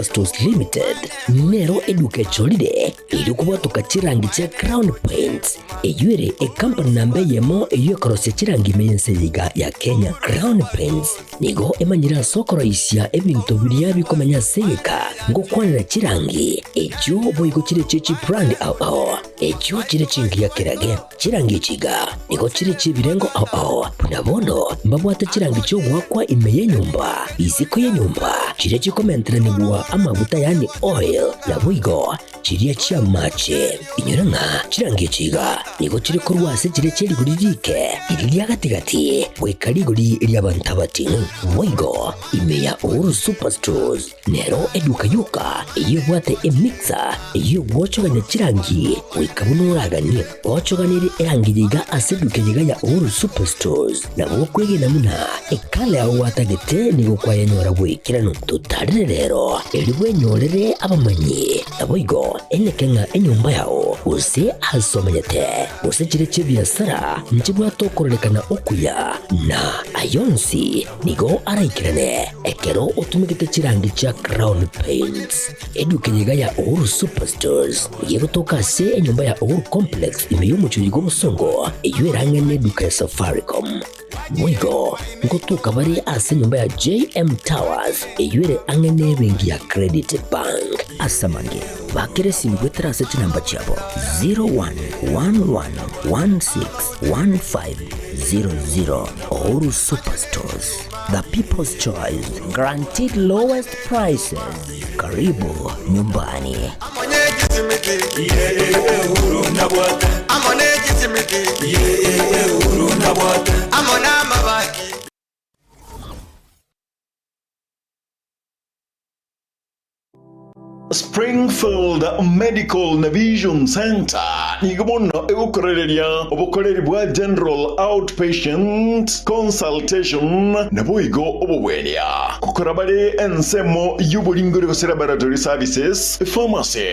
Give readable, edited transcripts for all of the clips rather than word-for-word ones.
Stores Limited nero eduka echorire erio kobwatoka chirangi chia Crown Paints, eyio ere ekampani namba eyemo eyio ekorosia chirangi ime y'ense eye iga ya Kenya. Crown Paints nigo emanyire ase okoroisia ebinto biria bikomenya ase egeka ngokwanera chirangi echio boigo chire chie chibrand ao ao echio chire chingiya kerage. Chirangi echi iga nigo chire chi'ebirengo ao ao, buna bono mbabwate chirangi chi'ogoakwa ime y'enyomba, isiko y'enyomba, chiria chikomenteranigwa amaguta yaani oil, naboigo chiria chi'amache. Inyora ng'a chirangi echi iga nigo chire korwa ase chiria chie rigori riike, riria ria gati-gati, goika rigori ri'abanto abating'u. Boigo ime ya Uhuru Superstores Nero eduka yoka eyio ebwate emixer eyio egwochogania chirangi goika buna oraganie. Ochoganerie erangi eye iga ase eduka eye iga ya Uhuru Superstores. Nabo okwegena buna ekala yao gwatagete nigo kwayenyora goikeranu. Totarere rero erio bwenyorere abamanyi. Naboigo eneke ng'a enyomba yao gose aase omenyete gose chire chi'ebiasara nchibwate okororekana okuya na ayonsi Nigo araikerane ekero otumegete chirangi chia Crown Paints. Eduka eye iga ya Uhuru Superstores nigo egotoka ase enyomba ya Uhuru Complex ime y'omochie oyo bw'obosongo eyio ere ang'e n'eduka ya Safaricom. Boigo ngotoka bare ase enyomba ya JM Towers eyio ere ang'e n'ebenki ya Credit Bank. Ase amange, bakera esimi goetera ase chinamba chiabo 0111161500. Uhuru Superstores, the people's choice, guaranteed lowest prices. Karibu nyumbani. Springfield Medical na Vision Centre nigo bono egokorereria obokoreri bwa General Outpatient Consultation naboigo obobwenia. Gokora bare ensemo y'oboringori gose Laboratory Services, Pharmacy,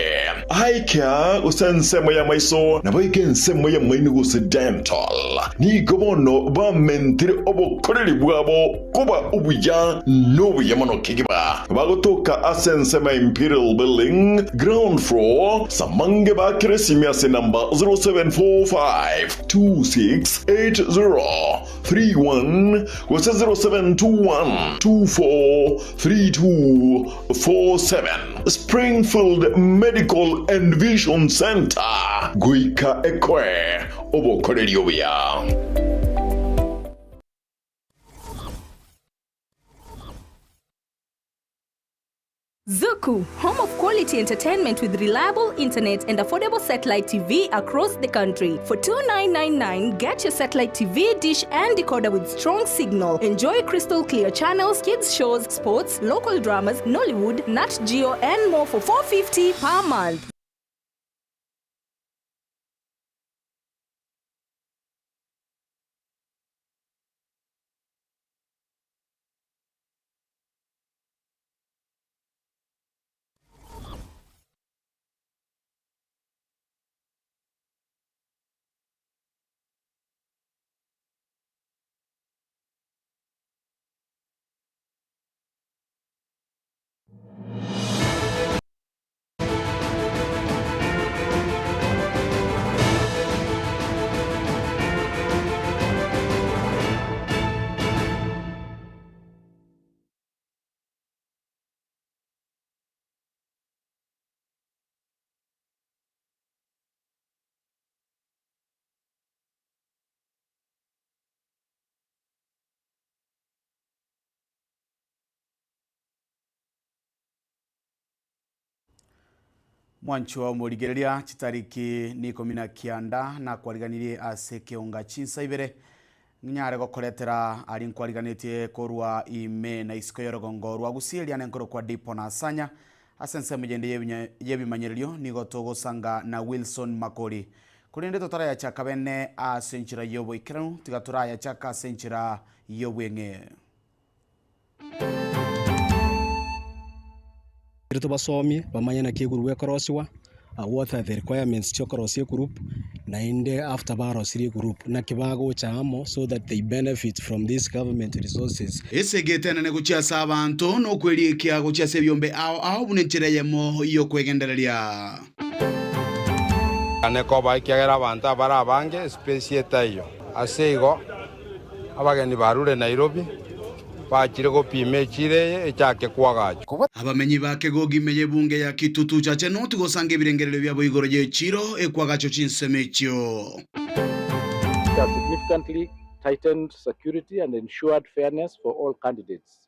Eye Care gose ensemo y'amaiso naboigo ensemo y'amaino gose Dental. Nigo bono bamentire obokoreri bwabo Koba obuya nobuya mono kegima. Bagotoka ase ensemo ya Imperial Building, ground floor, Samange bakire esimi ase namba 0745268031 gose 0721243247. Springfield Medical and Vision Centre, goika ekoe obokoreri obuya. Zuku, home of quality entertainment with reliable internet and affordable satellite TV across the country. For 2999, get your satellite TV, dish and decoder with strong signal. Enjoy crystal clear channels, kids shows, sports, local dramas, Nollywood, Nat Geo and more for 450 per month. Mwanchwa omorigereria chitariki nikomi na kianda nakwariganirie ase ekeonga chinsa ibere, nyare gokoretera aria nkwariganetie korwa ime na isiko y'orogongo rwa Gusii eria nenkorokwa Dipo na Asanya. Ase ensemo eyende y'ebimanyererio nigo togosanga na Wilson Makori. Korende totarayachaka bene ase enchera y'oboikeranu, tiga torayachaka ase enchera y'obweng'e. Erio tobasomie bamanye naki egurube ekorosigwa. What are the requirements chiokorosia egroup, naende after barosirie egroup naki bagocha amo so that they benefit from these government resources. Esegi etenene gochia ase abanto, na okwerikia gochia ase ebiombe ao ao buna enchera eyemo y'okwegendereria. Ane koba ekiagera abanto abare abange espesi etaiyo. Ase igo abageni barure Nairobi bachire gopima echiro eye echake koagachwa. Abamenyi ba Kegogi ime y'ebunge ya Kitutu Chache North gosanga ebirengererio biabo igoro y'echiro ekwagachwa chinsemo echio. It has significantly tightened security and ensured fairness for all candidates.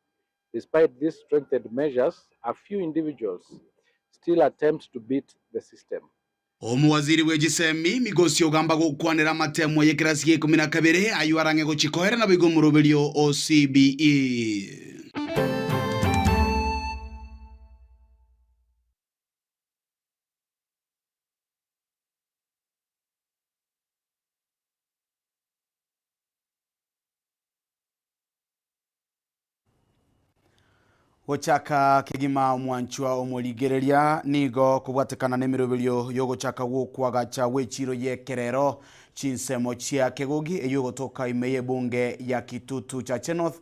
Despite these strengthened measures, a few individuals still attempt to beat the system. Omowaziri bwe chisemi Migosi Ogamba gokwanera amatemo y'ekerasi gia ikomi na kabere aywo arang'e gochia koera naboigo omoroberio o CBE. Gochaka kegima omwanchwa omorigereria nigo kobwatekana nemeroberio yogochaka gwokwagacha gw'echiro y'ekerero chinsemo chia Kegogi eywo egotoka ime y'ebunge ya Kitutu Chache North.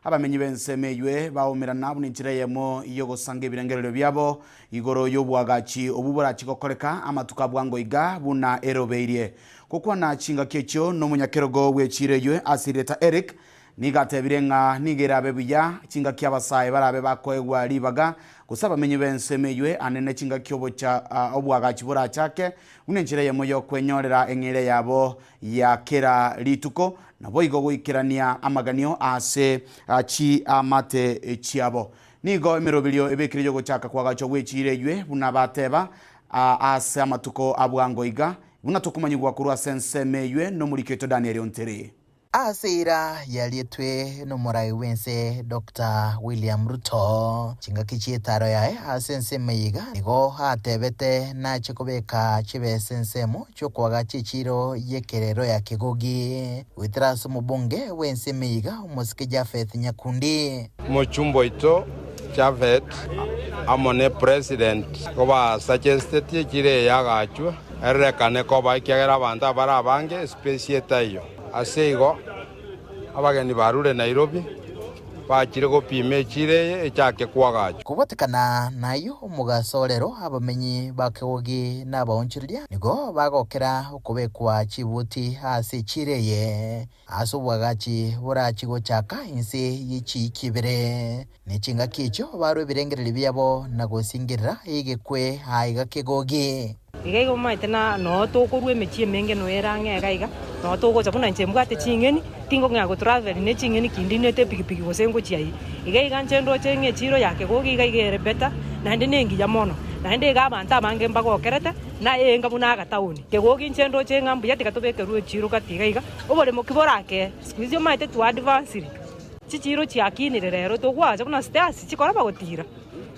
Abamenyi b'ensemo eywe baomerana buna enchera eyemo yogosanga ebirengererio biabo igoro y'obwagachi obwo borachi gokoreka amatuko a bwango iga buna erobeirie. Gokwana chingaki echio nomonyakerogo bw'echiro eywe ase erieta Eric Nigo atebire ng'a nigo erabe buya chingaki abasae barabe bakoegwa ribaga, gose abamenyi b'ensemo eywe anene chingaki obocha obwagachi borachake, buna enchera eyemo y'okwenyorera eng'eria yabo ya kera rituko, naboigo goikerania amaganio ase chiamate chiabo. Nigo emeroberio ebekire y'ogochaka koagachwa gw'echiira eywe, buna bateba, ase amatuko a bwango iga, buna tokomanyigwa korwa ase ensemo eywe nomoriki oito Danieli Ontiri. Ase eira yarietwe nomorai bw'ense Doctor William Ruto, chingaki chi'etaro yaye ase ensemo eye iga nigo atebete nache kobeka chibesa ensemo chi'okoagacha echiiro y'ekerero ya Kegogi goetera ase omobunge bw'ensemo eye iga omosike Japheth Nyakundi. Omochumba oito Japhet amo ne president nigo basuggested echiro eye yagachwe erorekane koba ekiagera abanto abare abange espace etaiyo. Ase igo abageni barure Nairobi bachire gopima echiro eye echake koagachwa. Kobwatekana nayio omogaso rero abamenyi ba Kegogi na abaonchoreria nigo bagokera okobekwa chibuti ase echiro eye ase obwagachi borachie gochaka inse ye chiiki ibere. Ne chingaki echio barue ebirengererio biabo na gosingerera egekwe aiga Kegogi. Iga iga omanyete na noo tokorwa emechie emenge noyo ere ang'e iga iga, noo togocha buna inche mbwate ching'eni, tingokong'ea go travel ne ching'eni kindinete epikipiki gose ngochia eye. Iga iga inche ndoche ng'a echiro ya Kegogi iga iga ere better, naende na engiya mono. Naende iga abanto abange mbagokerete, na eenga buna agataoni. Kegogi inche ndoche ng'a mbuya tiga tobekerwe echiro gati iga iga, oboremo ki borakee, siku hizi omanyete twa advancire, chichiro chiakinire rero togoacha buna stairs chikoroba gotira.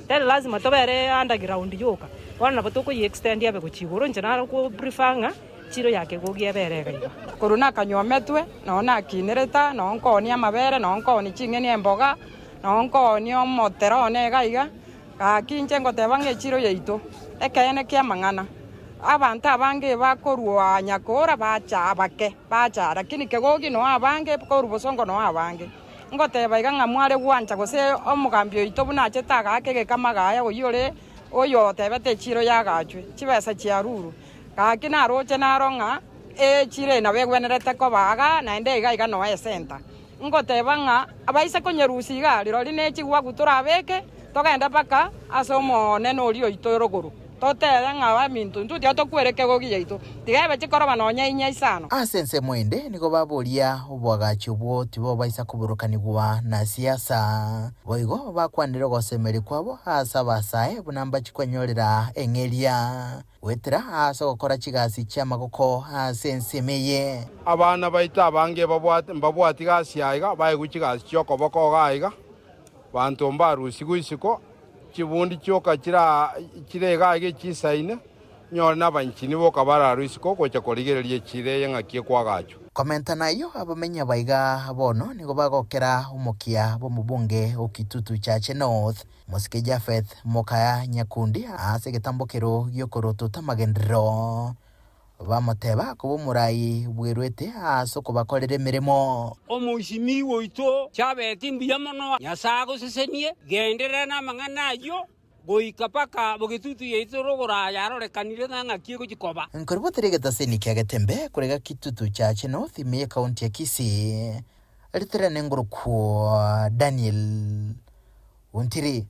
Tari lasima tobere underground yoka, bono nabo tokoyi extend abe gochia igoro, inche naro ko prefer ng'a chiro ya Kegogi ebere iga iga. Korwa nakanywometwe, noo nakinerete, noo nkoonia amabere, noo nkoonia ching'eni emboga, noo nkoonia omotere one iga iga, gaki inche ngoteba ng'a echiro yaito, ekeene ki'amang'ana, abanto abange bakorwa Nyakora bacha abake, bacha lakini Kegogi noo abange, korwa Bosongo noo abange. Ngoteba iga ng'a mware gwancha gose omogambi oito buna achete agaaka egekama agaya oyio ore oyo otebete echiiro yagachwe, chibesa chiarurwe. Gaki naroche naro ng'a echiiro eye nabo egwenerete koba iga naende iga iga noe esenta. Ngoteba ng'a abaise konyerusia iga rirorio ne chigwagu torabeke togende mpaka ase Omonene oria oito rogoro. Totebe ng'a abaminto, intwe tiga tokwere ekegogi giaito, tiga ebe chikoroba nonya inya isano. Ase ensemo ende nigo baboria oboagachi obwo tibobaisa koburukanigwa na siasa. Boigo bakwanire ogosemeria kwabo ase abasae buna mbachie kwenyorera eng'eria goetera ase ogokora chigasi chi'amagoko ase ensemo eye. Abana baito abange mbabwati gasi aiga, baegwe chigasi chi'okoboko iga aiga, banto mbarusigwe isiko. Chibundi chioka chire iga aiga echisaine, nyore nabanchini boka bararwe isiko gocha korigereria echira eye ng'aki ekwagachwa. Komenta nayio, abamenyi abaiga bono nigo bagokera omokia bw'omobunge o Kitutu Chache North, Mosike Japheth Mokaya Nyakundi ase egetambokero gi'okorotota amagenderero. Bamoteba koba omorai bwerwete ase okobakorera emeremo. Omoisimigwa oito Jabeti mbuya mono, Nyasae agosesenie, genderera namang'ana ayio goika mpaka bogetutu yaito rogoro aya arorekanire ng'a ng'aki egochia koba. Nkoribotera egetaseni kia Getembe korega Kitutu Chache North ime y'Ekaunti ya Kisii, riterane ngorokwo Daniel Ontiri.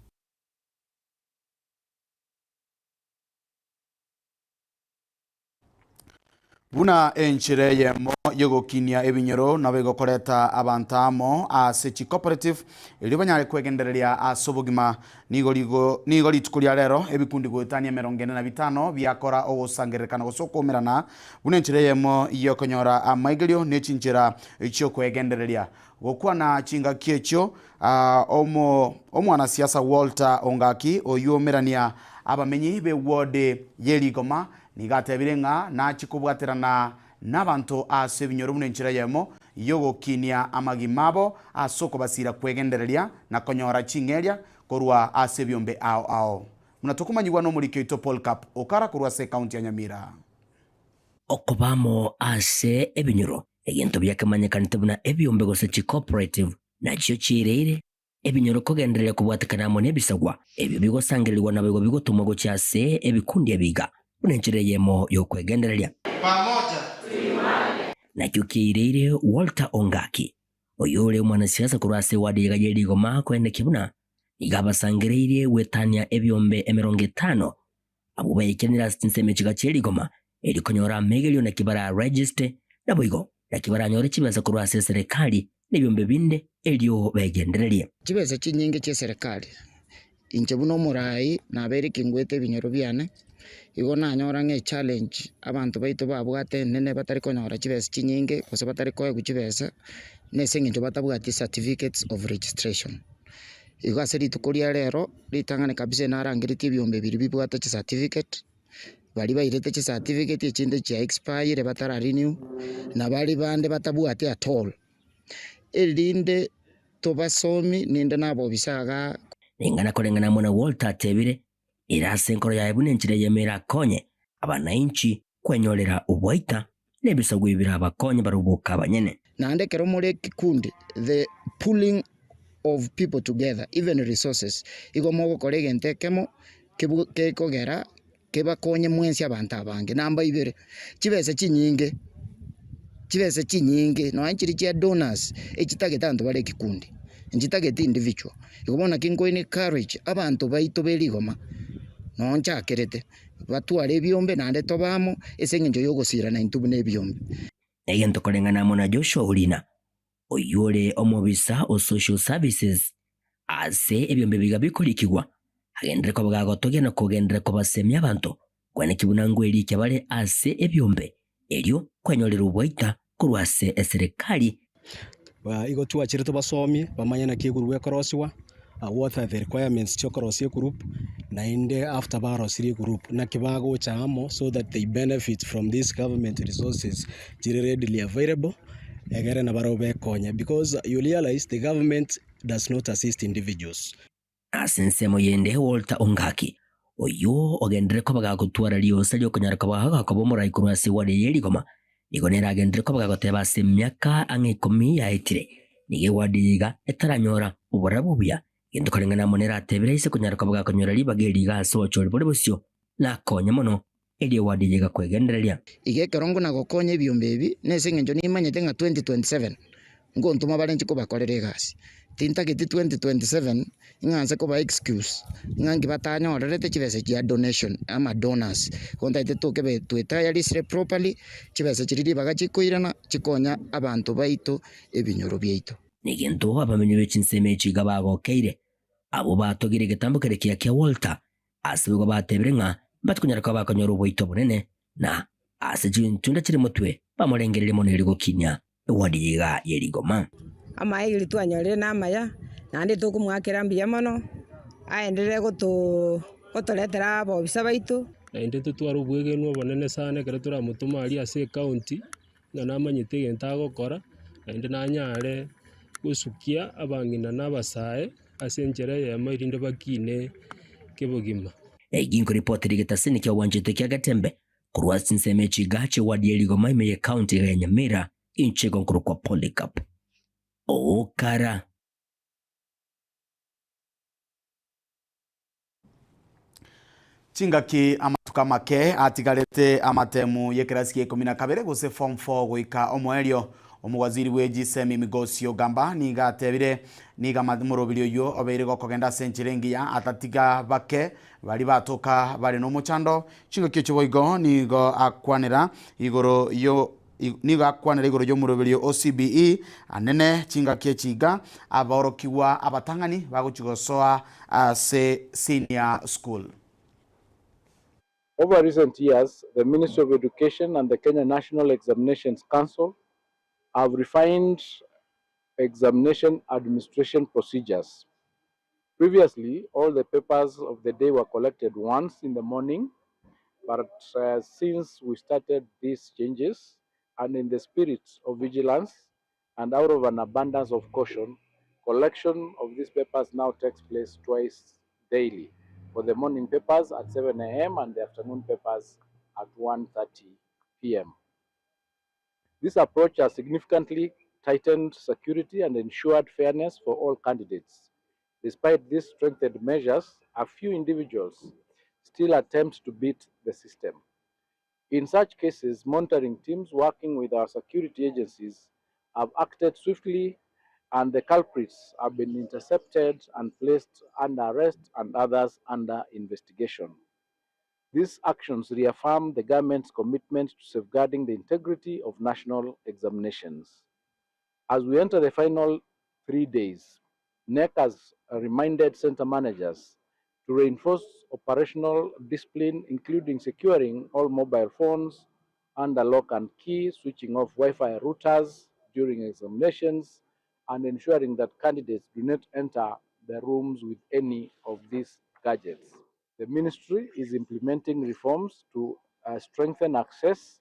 Buna enchera eyemo y'ogokinia ebinyoro nabo egokoreta abanto amo ase chicooperative erio banyare kwegendereria ase obogima. Nigo rigo nigo rituko ria rero ebikundi goetania emerongo ene na bitano biakora ogosangererekana gose okoumerana buna enchera eyemo y'okonyora amaigerio ne chinchera chi'okwegendereria. Gokwana chingaki echio omo omwanasiasa Walter Ongaki oyio omerania abamenyi be ward ye Rigoma Nigo atebire ng'a nachie kobwaterana nabanto ase ebinyoro buna enchera eyemo y'ogokinia amagima abo ase okobasiira kwegendereria na konyora ching'eria korwa ase ebiombe ao ao. Buna tokomanyigwa nomoriki oito Polycarp Okara korwa ase ekaunti ya Nyamira. Okoba amo ase ebinyoro, egento biakemanyekanete buna ebiombe gose chicooperative, nachio chiireire Ebinyoro kogendereria kobwatekana amo nebisagwa, ebio bigosangererigwa naboigo bigotomwa gochia ase ebikundi ebiga, buna enchera eyemo y'okwegendereria. Nakio kiaireire Walter Ongaki, oyore omwanasiasa korwa ase eward eyega ye rigoma koenekia buna nigo abasangereirie goetania ebiombe emerongo etano abwo baekenire ase chinsemo echiga chie rigoma erio konyora amegerio naki bararegiste naboigo naki baranyore chibesa korwa ase eserekari na ebiombe binde erio begendererie. Chibesa chinyinge chi'eserekari. Inche buna omoraai nabeire kingwete ebinyoro biane, igo nanyora ng'a echallenge abanto baito babwate enene batari konyora chibesa chinyinge gose batari koegwa chibesa, na ase eng'encho batabwati certificates of registration. Igo ase rituko ria rero, ritang'ani kabisa narangeretie ebiombe biria bibwate chicertificate, baria bairete chicertificate echinde chia expire batara renew, na baria bande batabwati at all, erinde tobasomi ninde nabobisa igaa. Ring'ana koreng'ana amo na Walter atebire, Ere ase enkoro yaye buna enchera eyemo erakonye abanainchi kwenyorera oboita, na ebisaku ebi birabakonye barabwo boka abanyene. Naende ekero more ekekundi, the pulling of people together, even resources, igo mogokora egento ekemo kebu gekogera kebakonye mwensi abanto abange. Namba ibere, chibesa chinyinge, chibesa chinyinge nonya nchiria chia donors, echitagete abanto bare ekekundi, nchitageti individual. Igo bono naki nko encourage abanto baito be rigoma, nonye nchakerete, batware ebiombe naende tobe amo ase eng'encho ya ogosirana intwe buna ebiombe. Egento koreng'ana amo na Joshua Orina, oyio ore omobisa o Social Services ase ebiombe biga bikorikigwa, agenderere koba gagotogia na kogenderera kobasemia abanto kweneki buna ngwerikia bare ase ebiombe erio kwenyorera oboita korwa ase eserekari. Igo twachire tobasomie bamanye naki egroup ekorosiwa, what are the requirements chiokorosia egroup, naende after barosirie egroup naki bagocha amo so that they benefit from this government resources chire readily available, egere nabarabwo bekonye because you realize the government does not assist individuals. Ase ensemo yende Walter Ongaki, oyio ogenderere koba gagotwara riosa riokonyara koba gakoba omorai korwa ase eward eye y'erigoma, nigo nere agenderere koba gagoteba ase emiaka ang'e ikomi yaetire, nigo eward eye iga etaranyora oborabu obuya, gento koreng'ana amo nere atebire aise konyara koba gakonyora ribaga eri iga ase obochori bore bosio, nakonye mono erio eward eye igakwegendereria. Iga ekero ngona-gokonya ebiombe ebi, nase eng'encho nimanyete ng'a 2027 ngontoma bare inche kobakorera egasi. Tintageti 2027 ng'a nse kobaa excuse ng'a nki batanyorerete chibesa chia donation ama donors. Igo ntagete tokebe twetayarisire properly, chibesa chiria ribaga chikoirana chikonya abanto baito ebinyoro biaito. Negento abamenyi be chinsemo echi iga bagokeire, abwo batogire egetambo keria kiya kia Walter, Ase igo batebire ng'a mbatikonyara koba bakonyora oboito obonene, na ase chintunda chire motwe bamorengererie mono erio gokinia ewadi yiga ye rigoma. Amaegeri twanyorire namaya, naende tokomoakera mbuya mono, aenderere gotoretera abobisa baito. Naende totware obwegenwa obonene sana ekero toramotome aria ase ecounty. ng'a namanyete egento agokora, naende nanyare gosukia abang'ina na abasae ase enchera eyemo erinde bakine kebogima. Eyio nkoripoti rigetasini kia gwanchete kia Getembe korwa ase chinsemo echi iga chi'ewadi ya Rigoma ime y'ecounty iga ya Nyamira inche igo nkorokwa Polycarp Okara. Chingaki amatuko amake atigarete amatemu y'ekerasi kia ikomi na kabere gose form 4 goika omoerio, omowaziri bwe chisemi Migosi Ogamba nigo atebire nigo omorobiri oyio obeire gokogenda ase enchera engiya atatiga bake baria batoka bare nomochando. Chingaki echio boigo nigo akwanera igoro yo nigo akwanera igoro y'omoroberio o CBE anene chingaki echi iga abaorokigwa abatang'ani bagochia gosoa ase senior school. Over recent years, the Ministry of Education and the Kenya National Examinations Council have refined examination administration procedures. Previously, all the papers of the day were collected once in the morning, but uh, since we started these changes, and in the spirit of vigilance and out of an abundance of caution, collection of these papers now takes place twice daily, for the morning papers at 7 a.m. and the afternoon papers at 1.30 p.m. This approach has significantly tightened security and ensured fairness for all candidates. Despite these strengthened measures, a few individuals still attempt to beat the system. In such cases, monitoring teams working with our security agencies have acted swiftly and the culprits have been intercepted and placed under arrest and others under investigation. These actions reaffirm the government's commitment to safeguarding the integrity of national examinations. As we enter the final 3 days, KNEC has reminded center managers to reinforce operational discipline, including securing all mobile phones under lock and key, switching off Wi-Fi routers during examinations, and ensuring that candidates do not enter the rooms with any of these gadgets. The ministry is implementing reforms to strengthen access,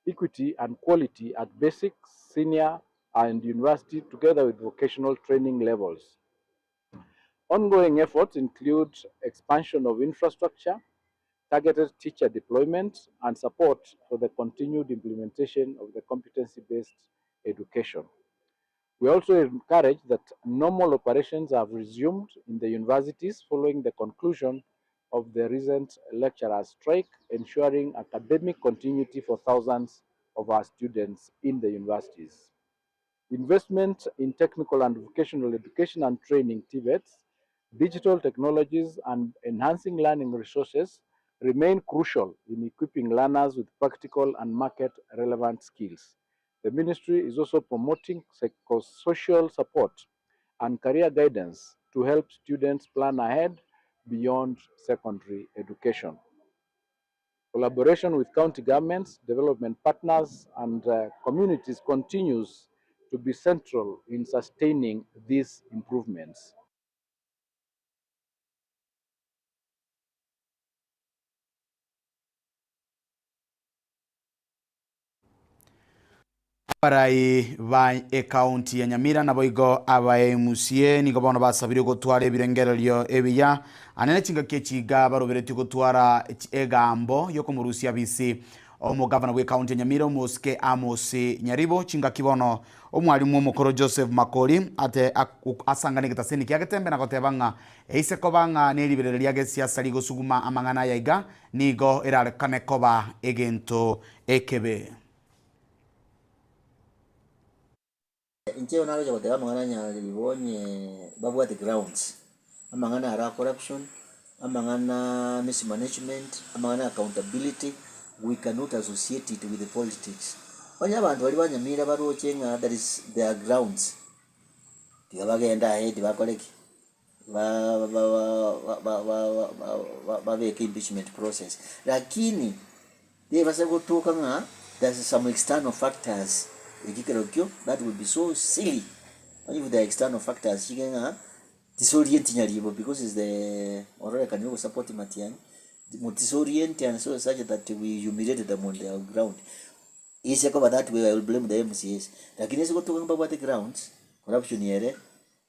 equity, and quality at basic, senior, and university, together with vocational training levels. Ongoing efforts include expansion of infrastructure, targeted teacher deployment, and support for the continued implementation of the competency-based education. We also encourage that normal operations have resumed in the universities following the conclusion of the recent lecturers' strike, ensuring academic continuity for thousands of our students in the universities. Investment in technical and vocational education and training, TVETs, digital technologies, and enhancing learning resources remain crucial in equipping learners with practical and market-relevant skills. The ministry is also promoting psychosocial support and career guidance to help students plan ahead beyond secondary education. Collaboration with county governments, development partners, and communities continues to be central in sustaining these improvements. Abarai ba ekaunti ya Nyamira naboigo aba MCA nigo bono basabirwe gotwara ebirengererio ebiya anene chingaki echi iga baroberetie gotwara egambo yokomorusia bisi omogavana bwe ekaunti ya Nyamira omosike Amos Nyaribo chingaki bono omwalimu omokoro Joseph Makori ate asangane egetaseni kia Getembe na goteba ng'a eise koba ng'a neriberera ria gesiasa rigosuguma amang'ana aya iga nigo erarekane koba egento ekebe. Inche nagocha goteba amang'ana nyarari onye babwate grounds, amang'ana aro a corruption, amang'ana mismanagement, amang'ana accountability, we cannot associate it with politics. Onye abanto baria ba Nyamira baroche ng'a there is there are grounds, tiga bagende ahead bakore ki? Babeke impeachment process. Lakini tebasa gotoka ng'a there's some external factors eki kerokio that would be so silly. Onye if there are external factors chike ng'a disorienti nyaribo because is the ororekani ogosupport Matiang'i, disorient and so such that we humiliate them on their ground. Ise koba that way I will blame the MCAs lakini ase gotoka mbabwate grounds corruption ere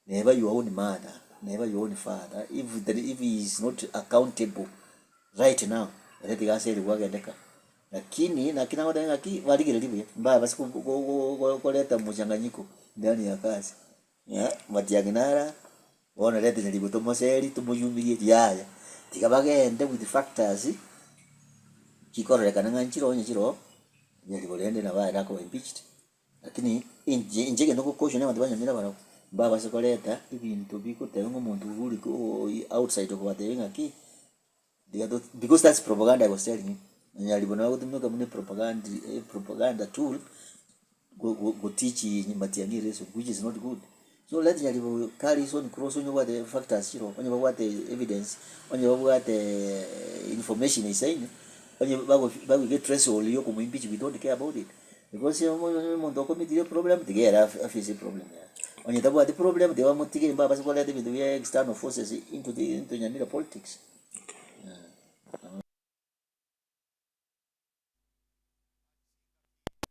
neba your own mother neba your own father if there if he is not accountable right now ere tiga aserigwe agende ka. Lakini naki nagoteba ng'aki barigereria buya mbabase ko- ko- ko- koreta mchanganyiko ndani ya kazi matiang'i nara bono reta nyaribo tomoseri tomoyumirie yaya, tiga bagende with factors chikororekana ng'a nchire onye chiroo, nyaribo rende nabo aye nakoba impeached. Lakini inche inche egento ngocaution abanto banyomire barabwo, mbabase koreta ebinto bigoteba ng'a omonto ori outside okobatebia ng'aki. Because that's propaganda I was telling you. Nyaribo nabo agotumeka buna propaganda, propaganda tool go teach Matiang'i lesson which is not good. So let Nyaribo carry his own cross onye obwate factors chiroo, onye babwate evidence, onye babwate information eisaine, onye bagoika threshold ya okomoimpeach we don't care about it. Because omonto okomitire problem tiga ere aface problem yaye. Onye tabwati problem tiga bamotige mbabase koreta ebinto bia external forces into the into Nyamira politics.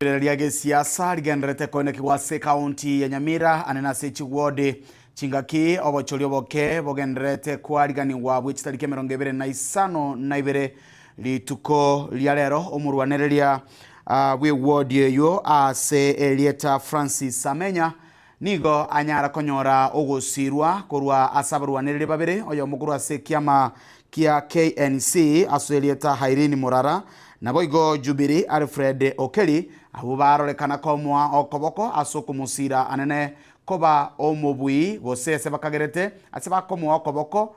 Riberera ria gesiasa rigendererete koenekigwa ase ekaunti ya Nyamira ane nase chiwodi chingaki obochori oboke bogendererete kwariganigwa bwe chitariki 25 rituko ria rero omorwanereria bw'ewodi eyio ase erieta Francis Amenya Nigo anyara konyora ogosiirwa korwa ase abarwanereria babere, oyomo korwa ase ekiama kia KNC ase erieta Irene Murara, naboigo Jubilee Alfred Okeli, abwo barorekana komoa okoboko ase okomosiira anene koba omobui, gose ase bakagerete ase bakomoa okoboko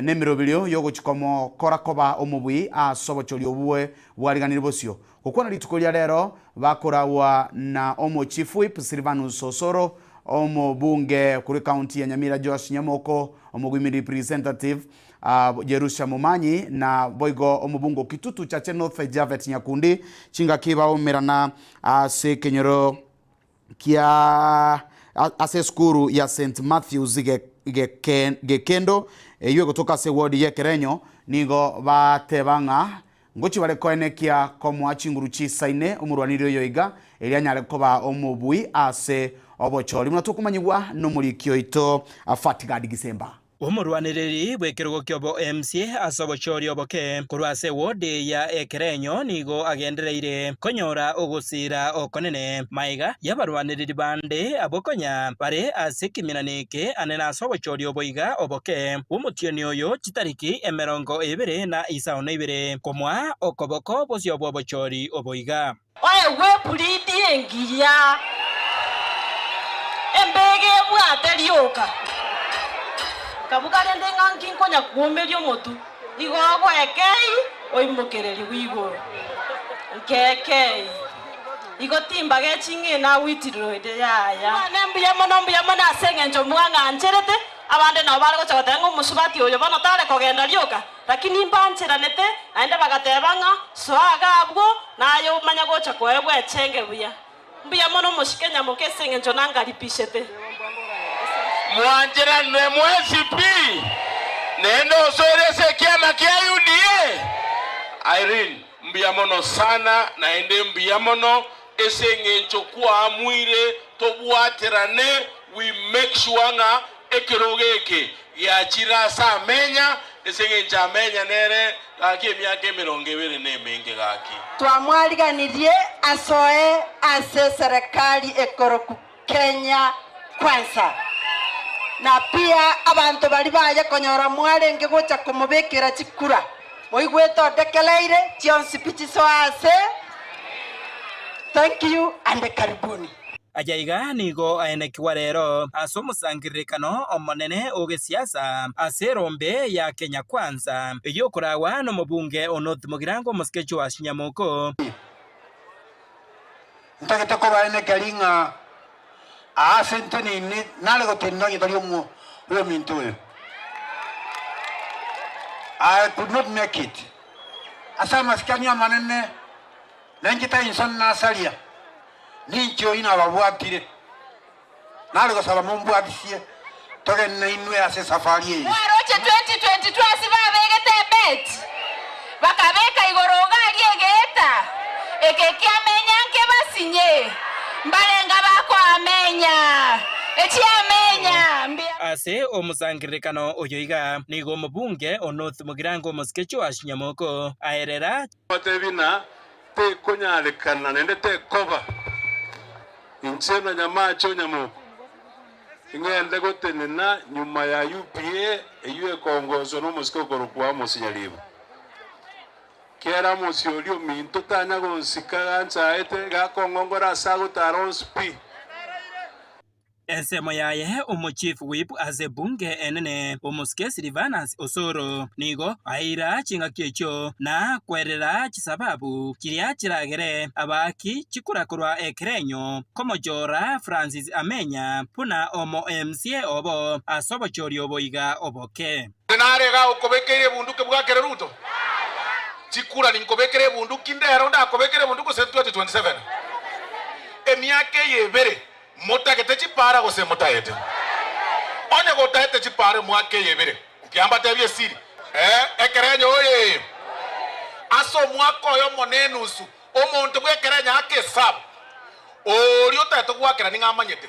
nemeroberio y'ogochia komokora koba omobui ase obochori obwo bwariganirie bosio. Gokwana rituko ria rero bakoragwa na omochief whip Silvanus Osoro, omobunge korwa ecounty ya Nyamira Joash Nyamoko, omogwimi representative Jerusha Momanyi na boigo omobunge o Kitutu Chache North Japhet Nyakundi chingaki baumerana ase ekenyoro kia ase esukuru ya St Matthews Gekendo eyio egotoka ase eward y'Ekerenyo nigo bateba ng'a Ngochia bare koenekia komoa chinguru chisaine omorwaniri oyo iga, erio anyare koba omobui ase obochori, buna tokomanyigwa nomoriki oito Fatgard Gisemba. Omorwanereri bw'ekerogo ki'obo MCA ase obochori oboke korwa ase eward ya Ekerenyo nigo agendereire konyora ogosiira okonene magega y'abarwanereri bande abwo konya bare ase ekeminani eke ane nase obochori obo iga oboke bw'omotienyi oyo chitariki 22 komoa okoboko bosio bw'obochori obo iga. Oegwe epuridi engiya, embeege ebwate rioka. Nkabuga rende ng'a nki nkonya kwomeria omotwe, igo ogoekei oimokererigwe igoro. Nkeekei. Igo timbagechi ng'a inagwitirirwe yaya. Mwane mbuya mono, mbuya mono ase engencho mwang'ancherete. Abande nabo bare gocha goteba ng'a omosubati oyo bono tare kogenda rioka, lakini mbancheranete, naende bagateba ng'a soa iga abwo, naye omanye gocha koegwa echenge buya. Mbuya mono omosike nyamoke ase engencho nangaribishete. Mwancheranwe mwensi pi, naende osoire ase ekiama kia UDA. Irene, mbuya mono sana, naende mbuya mono Ase engencho kwaamuire tobwaterane, we make sure ng'a ekerogo eke giachire ase amenya, ase engencho amenya nere gaki emiaka emerongo ebere na emenge gaki. Twamwariganirie asoe ase eserekari ekoroku Kenya Kwanza. Na pia abanto baria baye konyora mwarenge gocha komobekera chikura, moigwete odekereire chionsi pi chisoe ase. Thank you and karibuni. Aya iga nigo aenekigwa rero ase omosangererekano omonene o gesiasa ase erombe ya Kenya Kwanza, eyio okoragwa nomobunge o North Mugirango Omosike Joash Nyamoko. Ntagete kobaenekeria ng'a aase nteneine nare gotenena onye tari oyominto oyo. I could not make it. Ase amasikani amanene, na inche tari insoni nasaria, ninche oyio nababwatire. Nare gosaba mombwatisie togende nainwe ase esafari eye. Mwaroche 2022 ase babegete ebeti, bakabeka igoro iga aria egeeta, eke kiamenya nke. Abasinye mbarenga bakoamenya echiamenya mbuya. Ase omosangererekano oyo iga, nigo omobunge o North Mugirango omosike Joash Nyamoko aerera. Batebi ng'a tekonyarekana naende tekoba, inche na Nyamache o Nyamoko ing'ende gotenena nyuma ya UPA eyio ekongoswa nomosike okorokwa Amos Nyaribo. Kera Amos oria ominto tanya gonsika ganchaete, gakong'ongora ase agotara onsi pi. Ensemo yaye omochief whip ase ebunge enene, omosike Silvanus Osoro, nigo aira chingaki echio na kwerera chisababu chiria chiragere abaaki chikura korwa ekerenyo komochora Francis Amenya buna omo MCA obo ase obochori obo iga oboke. Nare iga okobekeire ebunduki bwakere Ruto? Chikura ninkobekere ebunduki ndero ndakobekere ebunduki gose 2027? Emiaka eye ebere Motagete chipara gose motaete? Onye gotaete chipara emwaka eye ebere, nkiya mbatebie esiri, ee, ekerenyo oye! Ase omwaka oyomo na enusu, omonto bw'ekerenyo ake esabu, oria otaete goakera nigo amanyete,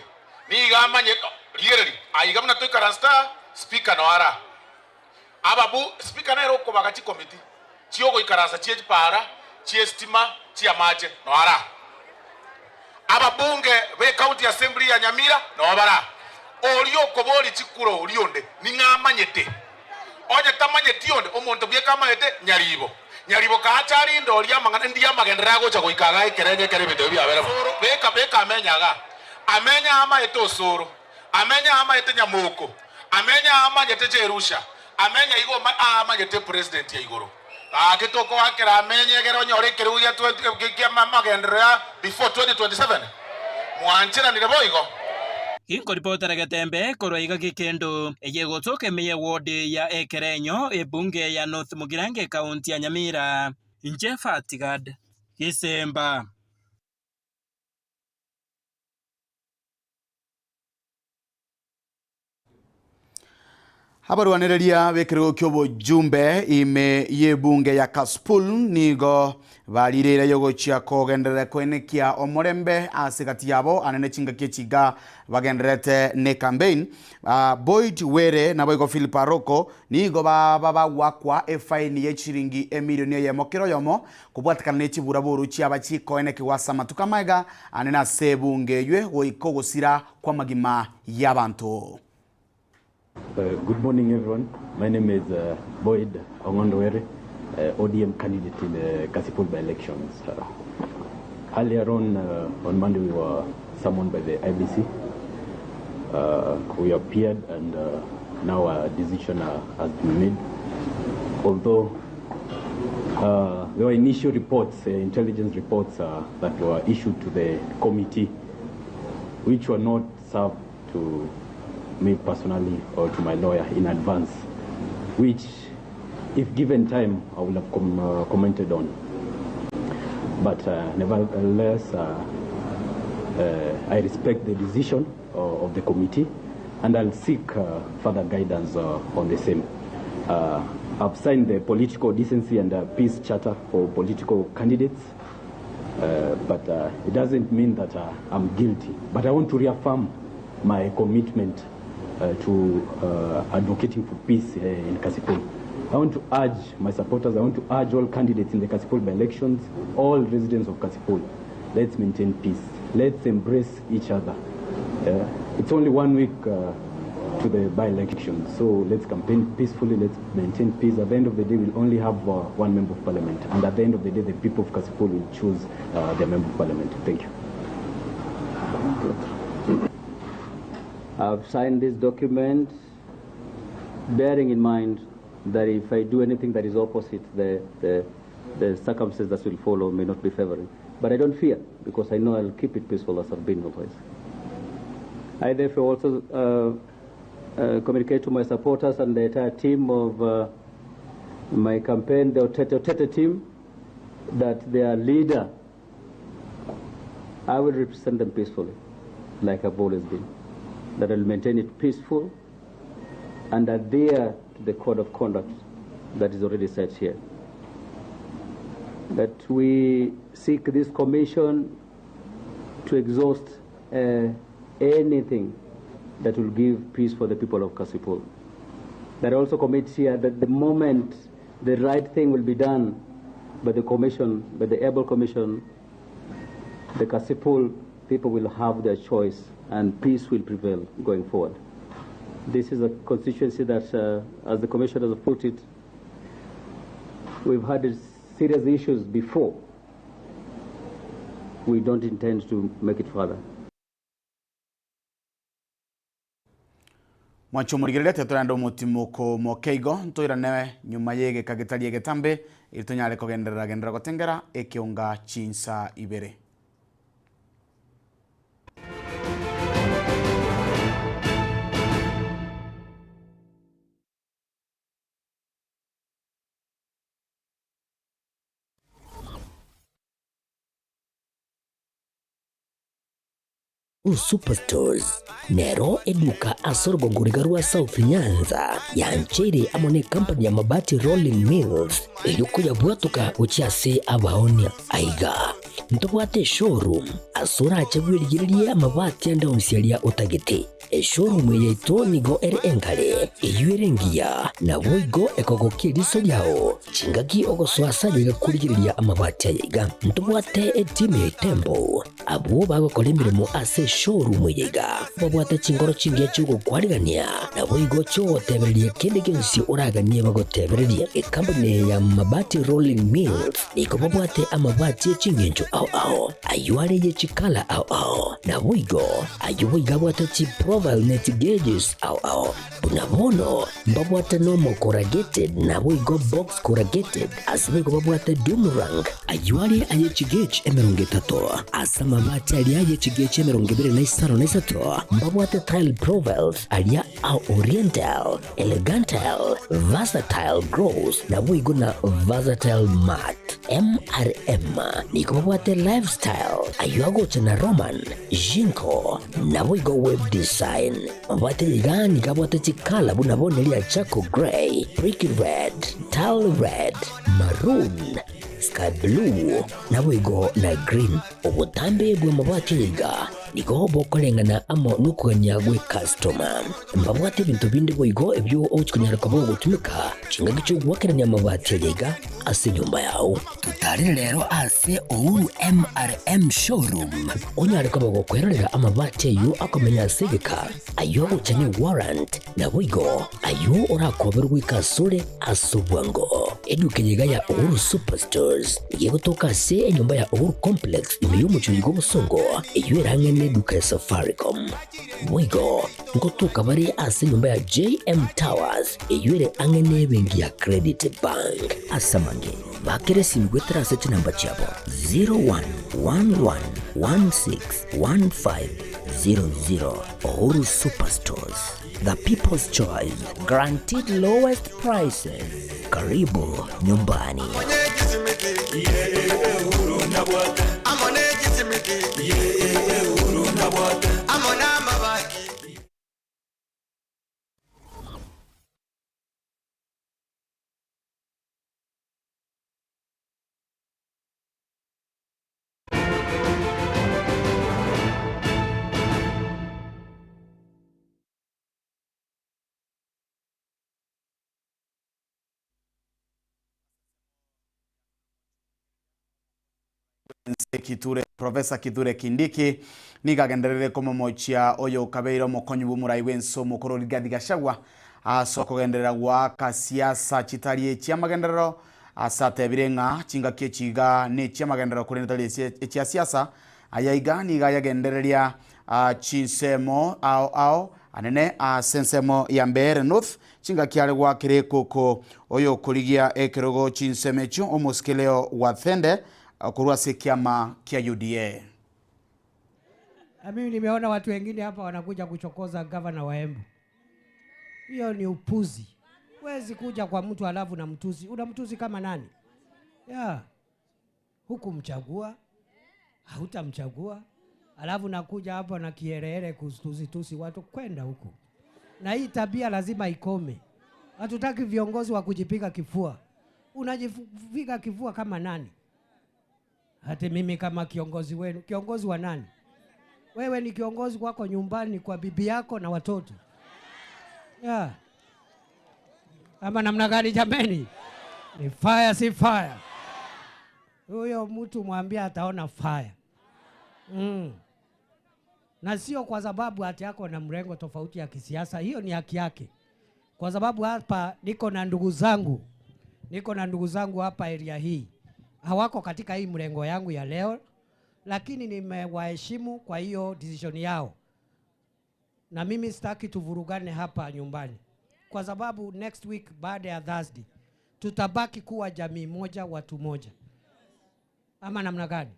nigo amanyete, rigereria, aiga buna toikaransete aa, speaker noyo are aa. Ababu, speaker nere okobaga chikomiti chiogoikaransa chie chipara, chi'esitima, chi'amache, noyo are aa. Ababunge be County Assembly ya Nyamira noo bare aa. Oria okoboria chikura oria onde ning'o amanyete? Onye tamanyeti onde, omonto bweka amanyete Nyaribo. Nyaribo kaacha arinde oria amang'ana ndiye amagenderero agocha goika igaa ekerenyo ekero ebinto ebi biabere bo. Beka beka amenye igaa. Amenye aa amaete Osoro. Amenye aa amaete Nyamoko. Amenye aa amanyete Jerusha. Amenye igo aa amanyete president ya igoro. Gaki tokoakera amenye egere onyore ekerogo gia 20 kia amagenderero ya before 2027? Mwancheranire boigo? Ginkoripotera getembe korwa iga gekendo eye egotoka ime ye ward ya Ekerenyo, ebunge ya North Mugirango ekaunti ya Nyamira. Inche Fatigad Gisemba. Abarwanereria b'ekerogo ki'obojumbe ime y'ebunge ya Kasipul nigo barireire yogochia kogenderera koenekia omorembe ase gati yabo anene chingaki echi iga bagendererete ne campaign. Boyd Were naboigo Philip Aroko nigo baba bagwakwa efaini ye chiringi emilioni eyemo kera oyomo kobwatekana ne chiburaboru chiaba chikoenekigwa ase amatuko amaega anene ase ebunge eywe goika ogosira kw'amagima y'abanto. Good morning everyone, my name is Boyd Ong'ondo Were, ODM candidate in the Kasipul by-elections. Earlier on, on Monday we were summoned by the IEBC. We appeared and now a decision has been made. Although there were initial reports, intelligence reports that were issued to the committee, which were not served to me personally or to my lawyer in advance, which, if given time, I would have commented on. But nevertheless, I respect the decision of the committee, and I'll seek further guidance on the same. I've signed the Political Decency and Peace Charter for political candidates, but it doesn't mean that I'm guilty. But I want to reaffirm my commitment to advocating for peace in Kasipul. I want to urge my supporters, I want to urge all candidates in the Kasipul by-elections, all residents of Kasipul, let's maintain peace. Let's embrace each other. It's only 1 week to the by-election, so let's campaign peacefully, let's maintain peace. At the end of the day, we'll only have one member of parliament, and at the end of the day, the people of Kasipul will choose their member of parliament. Thank you. I've signed this document bearing in mind that if I do anything that is opposite, the circumstances that will follow may not be favoring. But I don't fear, because I know I'll keep it peaceful as I've been always. I therefore also communicate to my supporters and the entire team of my campaign, the Otete Otete team, that their leader, I will represent them peacefully, like I've always been. That I'll maintain it peaceful and adhere to the code of conduct that is already set here. That we seek this commission to exhaust uh, anything that will give peace for the people of Kasipul. That also commits here that the moment the right thing will be done by the commission, by the able commission, the Kasipul people will have their choice and peace will prevail going forward. This is a constituency that, uh, as the commissioners have put it, we've had serious issues before. We don't intend to make it further. Mwancho omorigereria tiga torende omotimoko moke igo, ntoirane nyuma y'egeka getari egetambe, eri tonyare kogenderera genderera gotengera ekeonga chinsa ibere. Superstores nero eduka ase orogongo riga rwa South Nyanza yancheire amo ne company ya Mabati Rolling Mills erio koyabwatoka gochia ase abaonia. Aiga ntobwate eshowroom ase orache bwerigererie amabati ande onsi aria otagete. Eshowroom eye yaito nigo ere enkare, eyio ere engiya, naboigo ekogokia eriso riao chingaki ogosoa ase aye iga korigereria amabati aya iga. Ntobwate etimu ya Itembo abwo bagokora emeremo ase eshowroom eye iga babwate chingoro chingiya chi'ogokwarigania naboigo chi'ogotebereria kende gionsi oraganie bagotebererie. Ekampuni eye ya Mabati Rolling Mills nigo babwate amabati eching'encho ao ao, ayio are ye chikala ao ao, naboigo ayio boigo abwate chiprofile ne chigeges ao ao. Buna bono mbabwate normal corrugated naboigo box corrugated, ase boigo babwate doom rank, ayio are aye chigauge 30, ase amabati aria aye chigauge 25, mbabwate tile profiles aria a oriental, elegantal, versatile gloss, naboigo na versatile matte. MRM nigo babwate lifestyle, ayio agocha na Roman, Jinko, naboigo web design. Mabwate iga nigo abwate chikala buna bono eria charcoal grey, brick red, tile red, maroon, sky blue, naboigo na green. Obotambe bw'amabati aya iga nigo bokoreng'ana amo nokogania gw'ecustoma. Mbabwate ebinto binde boigo ebio ogochia konyara koba ogotumeka chingaki chi'ogoakerania amabati aya iga ase enyomba yao. Totarere rero ase Uhuru MRM Showroom onyare koba gokwerorera amabati ayio akomenya ase egeka, ayio agocha ne warrant, naboigo ayio orakoberwe goika asore ase obwango. Eduka eye iga ya Uhuru Superstores nigo egotoka ase enyomba ya Uhuru Complex ime y'omochie oiga obosongo, eyio ere ang'e neduka ya Safaricom. Boigo ngotoka bare ase enyomba ya JM Towers eyio ere ang'e nebenki ya Credit Bank. Ase amange, bakera esimi goetera ase chinamba chiabo 0111161500. Uhuru Superstores, the people's choice, guaranteed lowest prices. Karibu nyumbani. Kithure Professor Kithure Kindiki nigo agenderere komomochia oyo okabeire omokonyi bw'omorai bw'ense omokoro Rigathi Gachagua ase okogenderera goaka siasa chitari echi'amagenderero ase atebire ng'a chingaki echi iga nechi'amagenderero korende tari echia siasa. Aya iga nigo ayagendereria chinsemo ao ao anene ase ensemo ya Mbeere North chingaki are goakera ekoko oyokorigia ekerogo chinsemo echio omosike Leo Wathende Korwa ase ekiama kia UDA. Na mimi nimeona watu wengine hapa wanakuja kuchokoza gavana wa Embu. Hiyo ni upuzi. Huwezi kuja kwa mtu alafu na mtusi. Unamtusi kama nani? Yeah. Hukumchagua, hautamchagua. Alafu nakuja hapa na kiherehere kutusitusi watu kwenda huko. Na hii tabia lazima ikome. Hatutaki viongozi wa kujipiga kifua. Unajipiga kifua kama nani? Hata mimi kama kiongozi wenu, kiongozi wa nani? Wewe ni kiongozi kwako nyumbani kwa bibi yako na watoto. Yeah. Ama namna gani jameni? Ni fire si fire? Huyo mtu mwambie ataona fire. Na sio kwa sababu ati yako na mrengo tofauti ya kisiasa, hiyo ni haki yake. Kwa sababu hapa niko na ndugu zangu. Niko na ndugu zangu hapa area hii. Hawako katika hii mrengo yangu ya leo, lakini nimewaheshimu kwa hiyo decision yao. Na mimi sitaki tuvurugane hapa nyumbani. Kwa sababu next week baada ya Thursday tutabaki kuwa jamii moja, watu moja. Ama namna gani?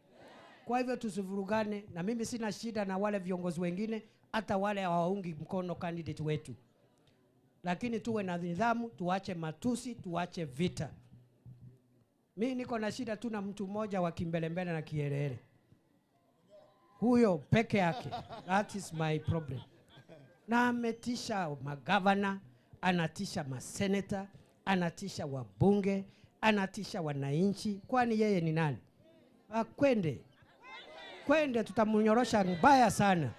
Kwa hivyo tusivurugane, na mimi sina shida na wale viongozi wengine, hata wale hawaungi mkono candidate wetu. Lakini tuwe na nidhamu, tuache matusi, tuache vita. Mimi niko na shida tu na mtu mmoja wa kimbelembele na kielele. Huyo peke yake. That is my problem. Na ametisha magavana, anatisha maseneta, anatisha wabunge, anatisha wananchi. Kwani yeye ni nani? Akwende. Kwende, tutamnyorosha mbaya sana.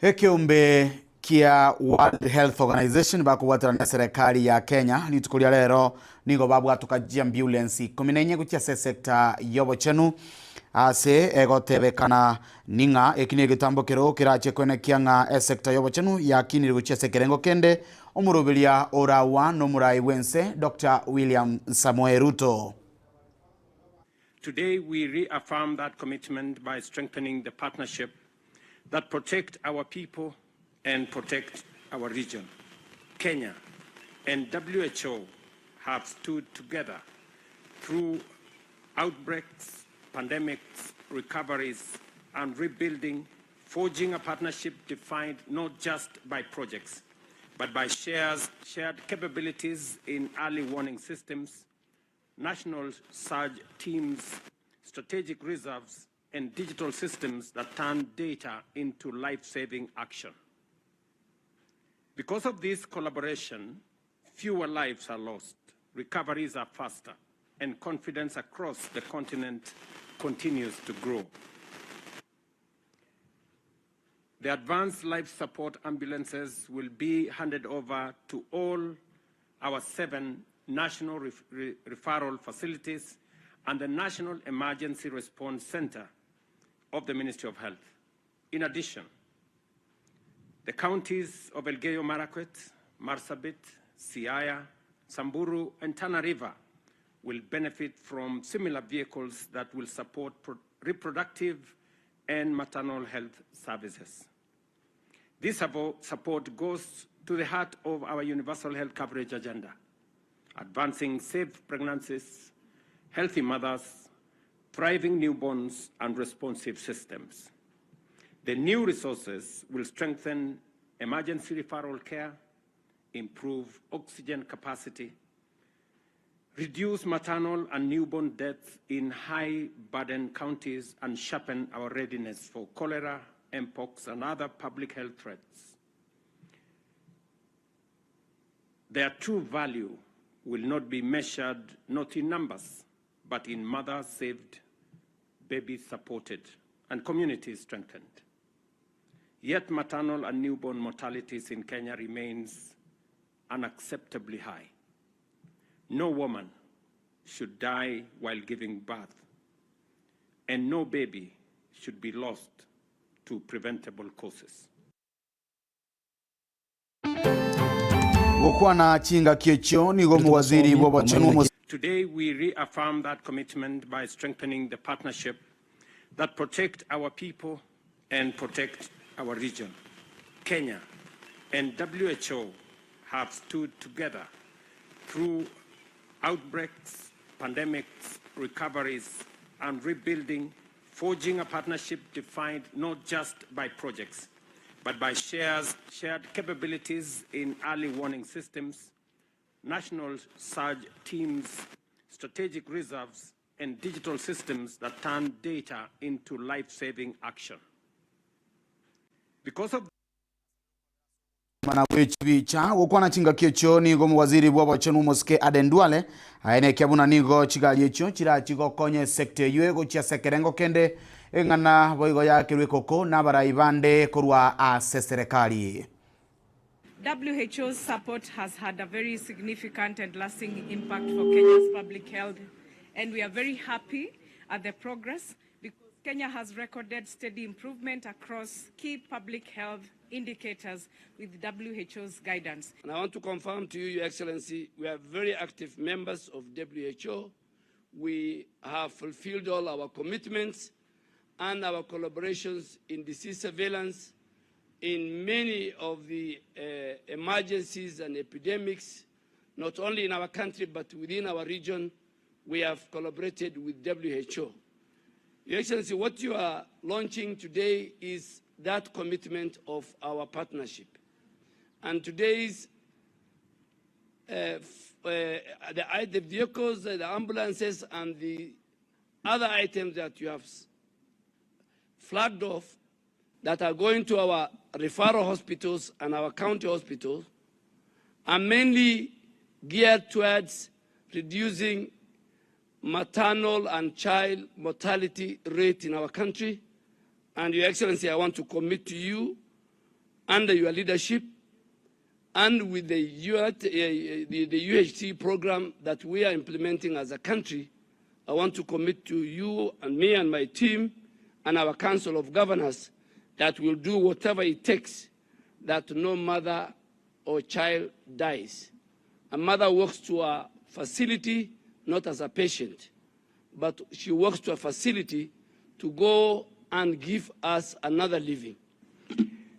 Ekiombe kia World Health Organization bakobwatana na serikali ya Kenya rituko ria rero nigo babwatoka chiambulance ikomi na inye gochia ase sector ya obochenu ase egotebekana ning'a eki na egetambo kero kerache kwenekia ng'a esector ya obochenu yakinire gochia ase ekerengo kende omoroberia orawa na omorai bwense Dr. William Samoei Ruto. Today, we reaffirm that commitment by strengthening the partnership that protect our people and protect our region. Kenya and WHO have stood together through outbreaks, pandemics, recoveries, and rebuilding, forging a partnership defined not just by projects, but by shared capabilities in early warning systems, national surge teams, strategic reserves, and digital systems that turn data into life-saving action. Because of this collaboration, fewer lives are lost, recoveries are faster, and confidence across the continent continues to grow. The advanced life support ambulances will be handed over to all our 7 national referral facilities and the National Emergency Response Center of the Ministry of Health. In addition, the counties of Elgeyo Marakwet, Marsabit, Siaya, Samburu, and Tana River will benefit from similar vehicles that will support reproductive and maternal health services. This support goes to the heart of our universal health coverage agenda, advancing safe pregnancies, healthy mothers, thriving newborns, and responsive systems. The new resources will strengthen emergency referral care, improve oxygen capacity, reduce maternal and newborn deaths in high-burden counties, and sharpen our readiness for cholera, mpox, and other public health threats. Their true value will not be measured not in numbers, but in mothers saved, babies supported, and communities strengthened. Yet maternal and newborn mortalities in Kenya remains unacceptably high. No woman should die while giving birth, and no baby should be lost to preventable causes. Gokwana chingaki echio nigo omowaziri bw'obochenu omo Today we reaffirm that commitment by strengthening the partnership that protect our people and protect our region. Kenya and WHO have stood together through outbreaks, pandemics, recoveries, and rebuilding, forging a partnership defined not just by projects, but by shared capabilities in early warning systems, national surge teams, strategic reserves, and digital systems that turn data into life-saving action. Because of Mana bw'echibicha gokwana chingaki echio nigo omowaziri bw'obochenu omosike Aden Duale aenekia buna nigo chigari echio chirachi gokonya esector eywo egochia ase ekerengo kende Eng'ana boigo yakerwe ekoko nabarai bande korwa ase serekari. WHO's support has had a very significant and lasting impact for Kenya's public health, and we are very happy at the progress because Kenya has recorded steady improvement across key public health indicators with WHO's guidance. And I want to confirm to you, Your Excellency, we are very active members of WHO. We have fulfilled all our commitments and our collaborations in disease surveillance, in many of the emergencies and epidemics, not only in our country but within our region, we have collaborated with WHO. Your Excellency, what you are launching today is that commitment of our partnership. And today's the vehicles, the ambulances, and the other items that you have flagged off that are going to our referral hospitals and our county hospitals are mainly geared towards reducing maternal and child mortality rate in our country. And Your Excellency, I want to commit to you, under your leadership and with the UHC program that we are implementing as a country, I want to commit to you and me and my team and our Council of Governors that we'll do whatever it takes that no mother or child dies. A mother walks to a facility not as a patient, but she walks to a facility to go and give us another living.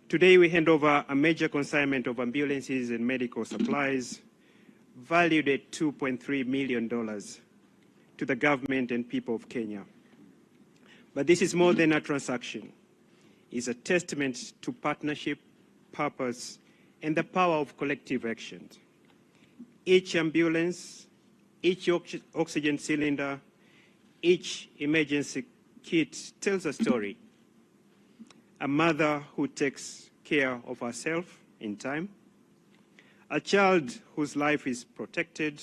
Today we hand over a major consignment of ambulances and medical supplies valued at $2.3 million to the government and people of Kenya. But this is more than a transaction. It's a testament to partnership, purpose, and the power of collective action. Each ambulance, each oxygen cylinder, each emergency kit tells a story. A mother who takes care of herself in time, a child whose life is protected,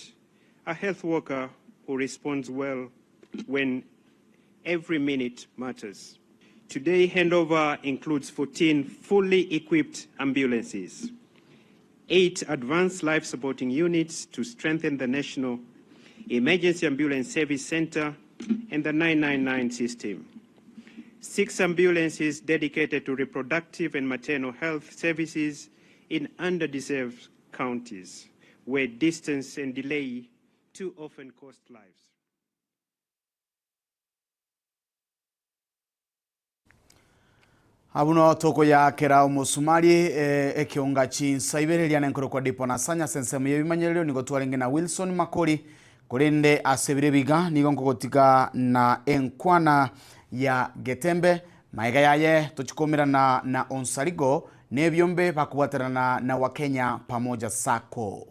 a health worker who responds well when every minute matters. Today, handover includes 14 fully equipped ambulances, 8 advanced life supporting units to strengthen the National Emergency Ambulance Service Center and the 999 system, 6 ambulances dedicated to reproductive and maternal health services in underdeserved counties, where distance and delay too often cost lives. Abuno tokoyakera omosumari ekeonga chinsa ibere riane nkoro kwa dipo na sanya sensemo yebimanyererio nigo twarenge na Wilson Makori korende ase bire biga nigo nkogotiga na enkwana ya Getembe maiga yaye tochikomerana na Onsarigo nebyombe bakubwaterana na Wakenya pamoja Sacco.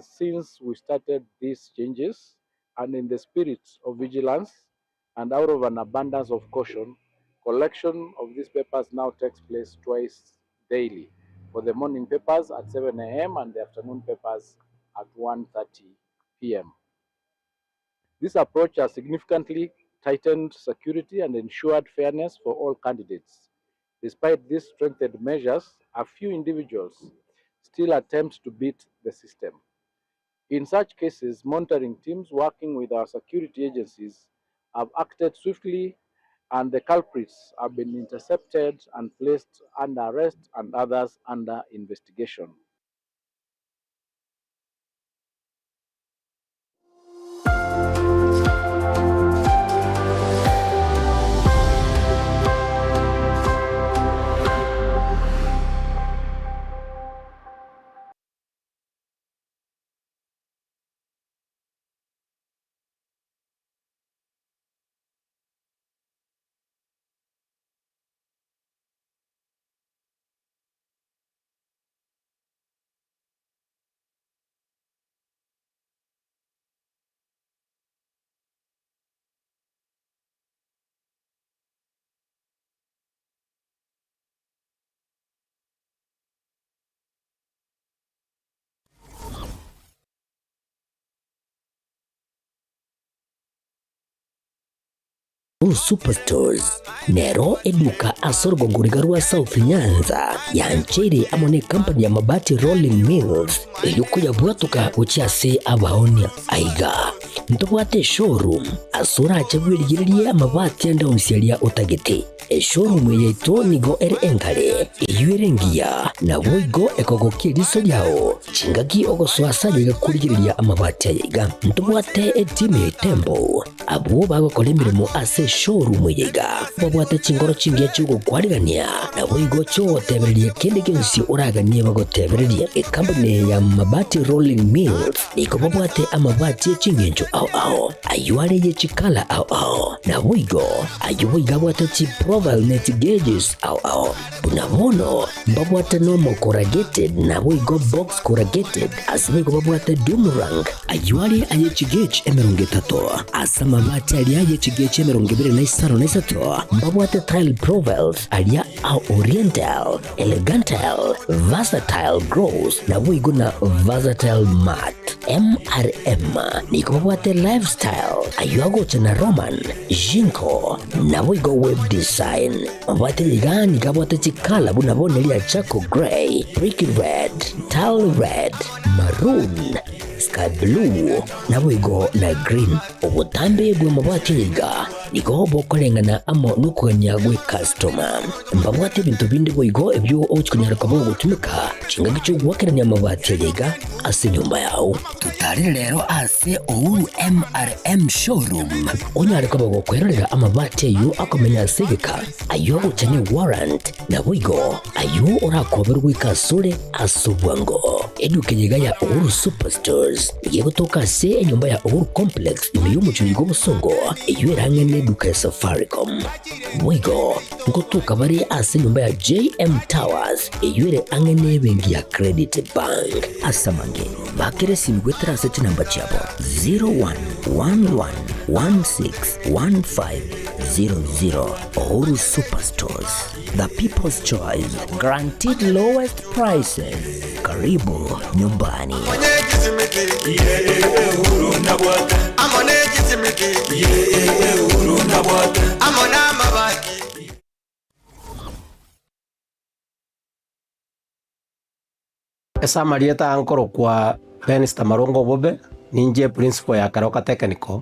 Since we started these changes, and in the spirit of vigilance and out of an abundance of caution, collection of these papers now takes place twice daily, for the morning papers at 7 a.m. and the afternoon papers at 1:30 p.m. This approach has significantly tightened security and ensured fairness for all candidates. Despite these strengthened measures, a few individuals still attempt to beat the system. In such cases, monitoring teams working with our security agencies have acted swiftly, and the culprits have been intercepted and placed under arrest and others under investigation. Uhuru Superstores nero eduka ase orogongo riga rwa South Nyanza yancheire amo ne company ya Mabati Rolling Mills eyio koyabwatoka gochia ase abaonia. Aiga ntobwate eshowroom ase orache bwerigererie amabati ande onsi aria otagete. Eshowroom eye yaito nigo ere engare, eyio ere engiya, naboigo ekogokia eriso riao chingaki ogosoa ase aye iga korigereria amabati aye iga. Ntobwate etimu ya Itembo Abwo bagokora emeremo ase eshowroom eye iga babwate chingoro chingiya chi'ogokwarigania, naboigo chi'ogotebereria kende gionsi oraganie bagotebererie. Ekampuni eye ya Mabati Rolling Mills nigo babwate amabati e ching'encho ao ao, ayio are ye chikala ao ao, naboigo ayio boigo abwate chiprofile ne chigauges ao ao. Buna bono mbabwate normal corrugated naboigo box corrugated, ase boigo babwate doom rank, ayio are aye chigauge 30, ase amabati aria aye chigauge 23 mbabwate tile profiles aria a oriental, elegantile, versatile gloss naboigo na versatile matte. MRM nigo babwate lifestyle, ayio agocha na Roman, Jinko, naboigo web design. Mabwate iga nigo abwate chikala buna bono eria charcoal grey, brick red, tile red, maroon, sky blue, naboigo na green. Obotambe bw'amabwate aya iga nigo bokoreng'ana amo nokogania gw'ekastoma. Mbabwate ebinto binde boigo ebio ogochia konyara koba ogotumeka chingaki chi'ogoakerania amabati aya iga ase enyomba yao. Totarire rero ase Uhuru MRM Showroom onyare koba gokwerorera amabati ayio akomenya ase egeka, ayio agocha ne warrant, naboigo ayio orakoberwe goika asore ase obwango. Eduka eye iga ya Uhuru Superstores nigo egotoka ase enyomba ya Uhuru Complex ime y'omochie oiga obosongo eyio erang'e neduka ya Safaricom. Boigo ngotoka bare ase enyomba ya JM Towers eyio ere ang'e nebenki ya Credit Bank. Ase amange, bakera esimi goetera ase chinamba chiabo 0111161500. Uhuru Superstores, the people's choice, guaranteed lowest prices. Karibu nyumbani. Ase amarieta aa nkorokwa Benster Marongo Obobe, ninche principal ya Keroka Technical.